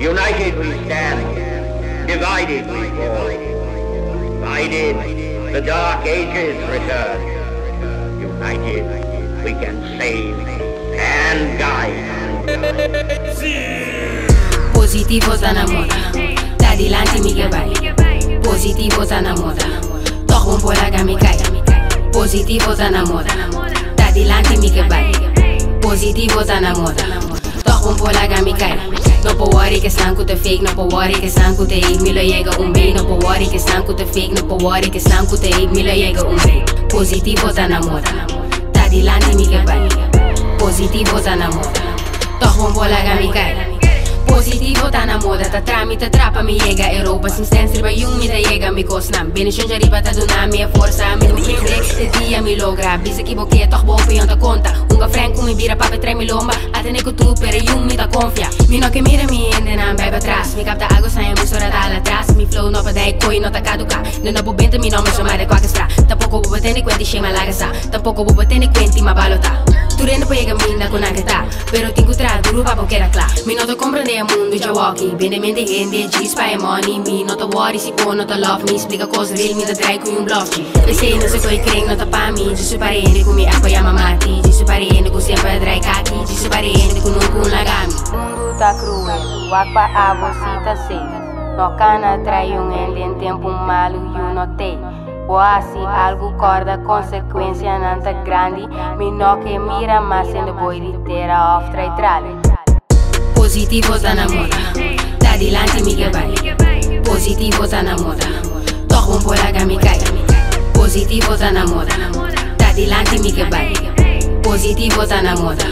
United we stand, divided we fall. Divided, the dark ages return. United, we can save and guide. Positivo ta na moda. Ta dilanti mi ke bai. Positivo ta na moda. Toch bo no por laga mi kai. Positivo ta na moda. Ta dilanti mi ke bai. Positivo ta na moda. Toch bo no por laga mi kai. No por worry ku esnan ku ta fake, no por worry ku esnan ku ta hate, mi lo yega un be. No por worry ku esnan ku ta fake, no por worry ku esnan ku ta hate, mi lo yega un be. Positivo ta na moda. Ta dilanti mi ke bai. Positivo ta na moda. Toch bo no por laga mi kai. Positivo ta na moda, ta tramita trapa mi yega Europa sin stens riba yung mi ta yega mi kosnan. Bendishon djariba ta duna mi e forsa, mi no break te dia mi logra. Bisa ki bo ke toch bo opinion ta konta. Hunga frank ku mi bira papia trae mi lomba. Atene ku tu pero yung mi ta konfia. Mi no ke mira mi hendenan bai patras. Mi kapta algo saña mi sora ta atras. Mi flow no pa dai koi no ta kaduka. No no bo benta mi nomber so mare kwake stra. Tampoko bo tene kuenti shema laga sa. Tampoko bo tene kuenti ma balota. Tur hende por yega minda ku nan ke ta. Pero tin ku traha duru pa bo keda kla. Mi no ta komprendé e mundu djawoki. Bendemente hende djis pa e money. Mi no ta worry si bo no ta love mi. Splika kos real mi ta drai ku un blofchi. P'esei no se koi kren no ta pa mi. Djis pare hende ku mi apo yama mati. Djis pare hende ku semper drai kaki. Djis pare hende ku nunca un laga mi. Mundu ta cruel, wak pa abo si ta safe. No kana trai un hende en tempu malu you no tei. Bo hasi algu korda konsekuensianan ta grandi. Mi no ke mira mas hende boi di tera of trai trali. Positivo ta na moda. Ta dilanti mi ke bai. Positivo ta na moda. Toch bo no por laga mi kai. Positivo ta na moda. Ta dilanti mi ke bai. Positivo ta na moda.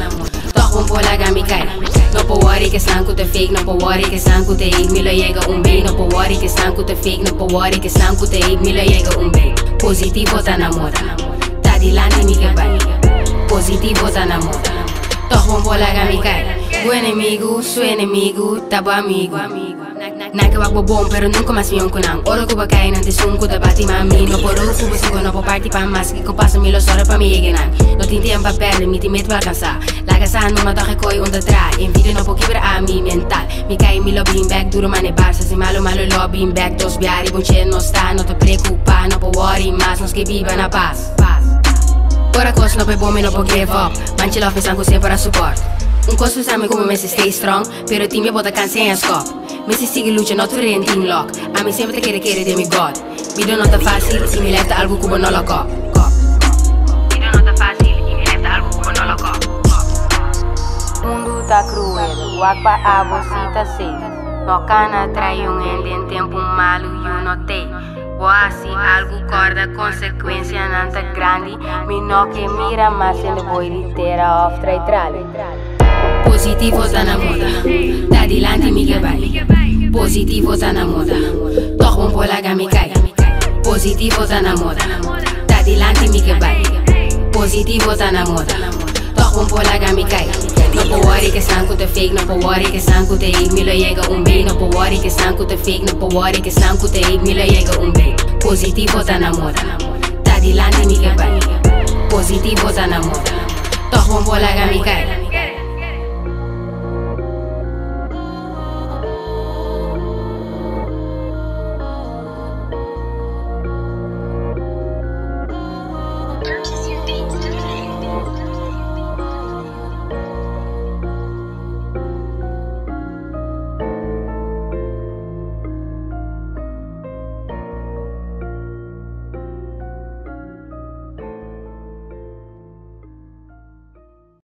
Toch bo no por laga mi kai. No por worry ku esnan ku ta fake, no por worry ku esnan ku ta hate, mi lo yega un be. No por worry ku esnan ku ta fake, no por worry ku esnan ku ta hate, mi lo yega un be. Positivo ta na moda. Ta dilanti mi ke bai. Positivo ta na moda. Toch bo no por laga mi kai. Bo enemigu, su enemigu, ta bo amigu. Nan ke wak bo bon, pero nunka mas mion ku nan. Ora ku bo kai nan t'esun ku ta bati mami. No por ku bo sigo, no por parti pa mas. Kiko pasa mi lo sòru pa mi yega nan. No tin tempu pa pèrdè, mi tin meta pa alkansá. Laga sa numa tòg e koi un ta tra. Envidia no por kibra a mi mental. Mi kai mi lo bin bèk duro mane Barça. Si malo malo lo bin bèk. Dos bia riba un che no sta, no ta preokupá, no por worry mas, nos ke biba na pas. Ora kos no por bon mi no por give up. Manchi love mi san ku semper a support. Un kos mi sa mi ku mi mester stay strong. Pero tin mi bota kansa en skop. Mi si sigui lucha no tur en tin luck. Ami semper ta kere kere den mi God. Bida no ta fásil i mi life ta algu ku bo no lock up. Bida no ta fásil i mi life ta algu ku bo no lock up. Mundu ta cruel, wak pa abo si ta safe. No kana trai un hende en tempu malu you no tei. Bo hasi algu korda konsekuensianan ta grandi. Mi no ke mira mas hende boi di tera of trai trali. Positivo ta na moda. Ta dilanti mi ke bai. Positivo ta na moda. Toch bo no por laga mi kai. Positivo ta na moda. Ta dilanti mi ke bai. Positivo ta na moda. Toch bo no por laga mi kai. No por worry ku esnan ku ta fake, no por worry ku esnan ku ta hate, mi lo yega un be. No por worry ku esnan ku ta fake, no por worry ku esnan ku ta hate, mi lo yega un be. Positivo ta na moda. Ta dilanti mi ke bai. Positivo ta na moda. Toch bo no por laga mi kai.